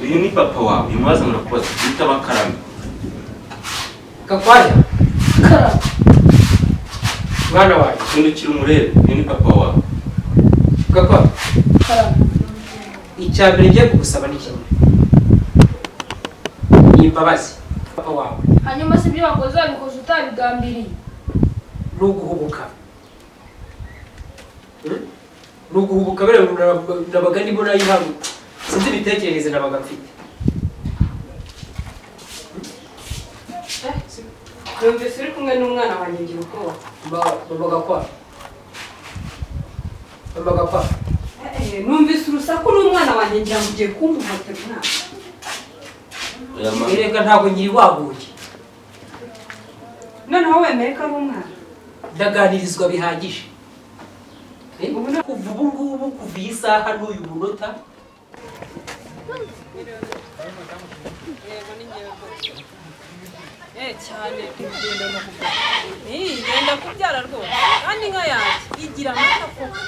Uyu ni papa wawe. Uyu mubaza murakubaza witaba karame. Gakwaya. Karame. Mwana wanjye. Hindukira umurebe, uyu ni papa wawe. Gakwaya. Karame. Icya mbere ngiye kugusaba ni kimwe, ni imbabazi papa wawe. Hanyuma se ibyo wakoze wabikoze utabigambiriye? Ni uguhubuka. Ni uguhubuka buriya nabaga ndimo nayihabwa, sinzi imitekerereze nabaga mfite. Numvise uri kumwe n'umwana wanjye ngira ubwoba. Mama Gakwaya, mama Gakwaya. Numvise urusaku n'umwana wanjye ngira ngo ugiye kumuhatira umwana. Oya, ma. Erega ntabwo nkiri waguye. Noneho wemeye ko ari umwana? Ndaganirizwa bihagije. Kuva ubu ngubu, kuva iyi saha n'uyu munota. Yego, ni njyewe rwose. Cyane genda no kubyara. Genda kubyara rwose, kandi inka yanjye igira amata koko.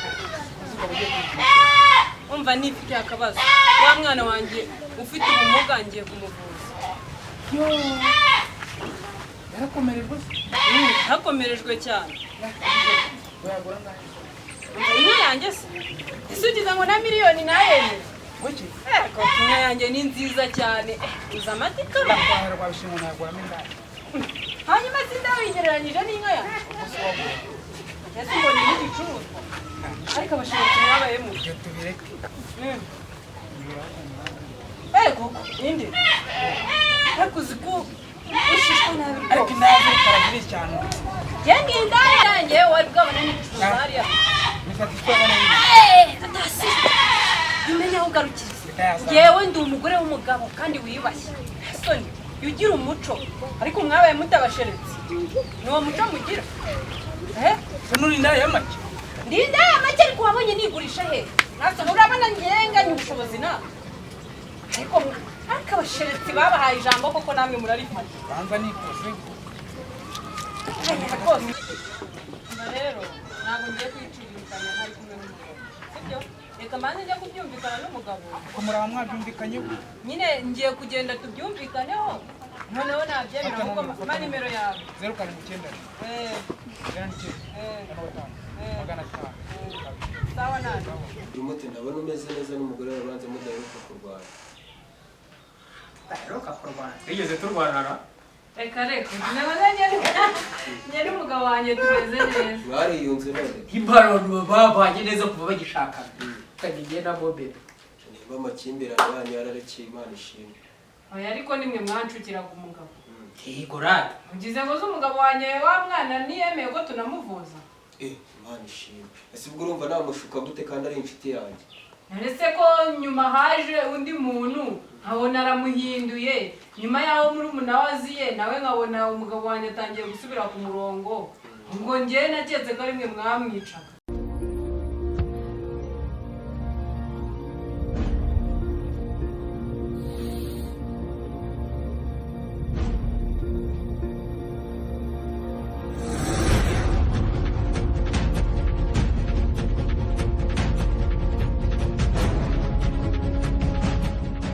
Umva, nifitiye akabazo, wa mwana wanjye ufite ubumuga ngiye kumuvuza. Yarakomerejwe se? Hakomerejwe cyane. Umva, inka yanjye se ese ugize ngo na miliyoni nayemera? Kuki? Koko inka yanjye ni nziza cyane. Uzi amata ikaba. Rwahera rwa bishimwe naguramo indaya. Hanyuma sindawigereranyije n'inka yanjye? Ese mbonye n'igicuruzwa, ariko abashobozi mwabayemo. Ibyo tubireke. Koko ninde, ariko uzi ko ushishwa nabi Ariko rwose. indaya ziri cyane. Njye ngiye indaya yanjye wari bwabona n'igicuruzwa hariya. Bifata itwara n'ibindi. Atasi jya umenya aho ugarukiriza. Indaya za- Ngewe ndi umugore w'umugabo kandi wiyubashye, soni jya ugira umuco, ariko mwabaye mutabasheretse, ni uwo muco mugira. Se nuri indaya y'amake? Ndi indaya make, ariko wabonye nigurisha he? Natwe urabona ngenganye ubushobozi nawe, ariko abasheretsi babahaye ijambo koko, namwe murarifata. Banza nikoze. Aya, rwose. Umva rero, ntabwo ngiye kwicuruzanya ntari kumwe n'umugabo, sibyo? Reka mbanze njya kubyumvikana n'umugabo. Ko muraba mwabyumvikanyeho? Nyine ngiye kugenda tubyumvikaneho, noneho nabyemera kuko mpa nimero yawe. 079. 9, 45, 500, 2. Sawa nani. Urimo ndabona umeze neza n'umugore wawe, banze mudaheruka kurwana. Daheruka kurwana? Twigeze turwanana? Reka reka, njye n'umugabo wanjye tumeze neza. Mwariyunze none? Imparano babanye neza kuva bagishakana, kandi njye na bobebe. Nimba amakimbirane yanyu yararekeye, Imana ishimwe. Oya, ariko nimwe mwanshukiraga umugabo. Yego rata. Ugize ngo ze umugabo wanjye wa mwana ntiyemeye ko tunamuvuza? Imana ishimwe. Ese ubwo urumva namushuka gute kandi ari inshuti yanjye? None ko nyuma haje undi muntu nkabona aramuhinduye, nyuma y'aho murumuna we aziye nawe nkabona umugabo wanjye atangiye gusubira ku murongo, ubwo njyewe naketse ko ari mwe mwamwicaga.